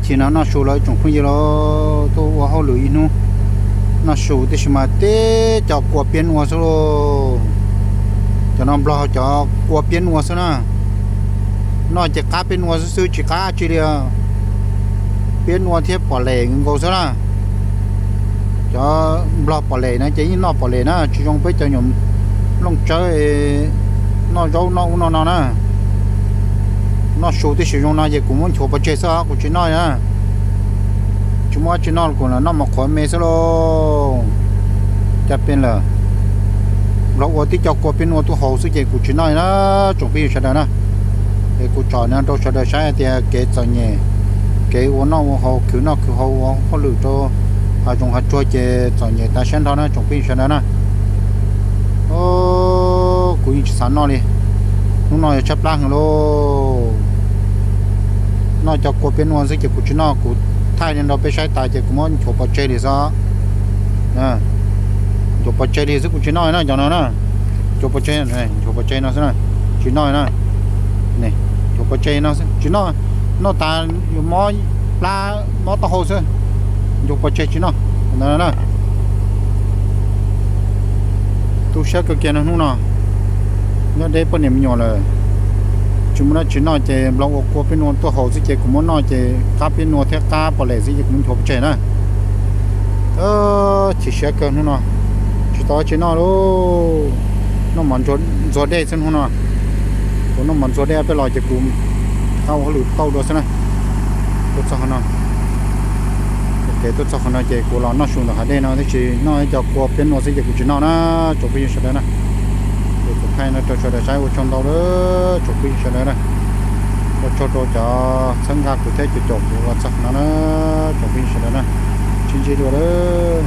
Chim no noj su los tsoom phooj ywg los tuaj ua hauj lwm ib hnub, noj su tib si mas teb cov kua piab nuaj xwb lauj. Cov no Nplog cov kua piab nuaj xwb na. Noj ces qab piab nuaj xwb xwb tsis qab tsi li. Piab nuaj thiab pom lem nkaus xwb na. Cov Nplog pom lem na ces yeej noj pom lem na, tsis zoo peb cov nyuam nplooj tsawb noj zaub noj ub noj no na. Noj su tib si zoo no ces kuv muab nchuav pov tseg xwb os, kuv tsis noj na. Tsis muaj tsis noj kuv noj mov qhuav me xwb lauj. Cas peb lawm, Nplog ua tib co kua piab nuaj tuaj haus xwb ces kuv tsis noj na. Tsoom phooj ywg sawv daws na, es kuv tsom no rau sawv daws saib hais tias kev txom nyem, kev ua noj ua haus khwv noj khwv haus ua hauj lwm rau hav zoov hav tsuag ces txom nyem tas siab nrho na tsoom phooj ywg sawv daws na. Kuv yeej tsis xav noj li, hnub no yog tshaib plab heev lauj. Noj cov kua piab nuaj xwb ces kuv tsis noj, kuv thaij li nrog peb saib tas ces kuv muab nchuav pov tseg li xwb. Nchuav pov tseg li xwb kuv tsis noj na cov no na. Nchuav pov tseg, nchuav pov tseg no xwb na. Tsis noj na. Nchuav pov tseg no xwb tsis noj. Noj tas yuav mob plab mob taub hau xwb. Nchuav pov tseg tsis noj. Tu siab kawg kiag no hnub no, nyob deb poj niam me nyuam lawm, tsis muaj dab tsi noj ces Nplog ua kua piab nuaj tuaj haus xwb ces kuv muab noj ces qab piab nuaj thiab qab pom lem xwb ces kuv muab nchuav pov tseg na. Chim siab kawg hnub no, tsis tau dab tsi noj lauj. Noj mov ntxuag dej xwb hnub no. Kuv noj mov ntxuag dej peb los ces kuv ua hauj lwm tau dua xwb na. Tuaj txog qhov no, kev tuaj txog qhov no ces kuv los noj su ntawm hav dej no tab sis noj ib co kua piab nuaj xwb ces kuv tsis noj na, tsoom phooj ywg sawv daws na. Ces kuv thaij no rau sawv daws saib ua tsaug ntau lawm tsoom phooj ywg sawv daws na. Ua tsaug rau cov txhawb nqa kuv thiab cov caum kuv los txog qhov no na, tsoom phooj ywg sawv daws na. Sib ntsib dua lawm.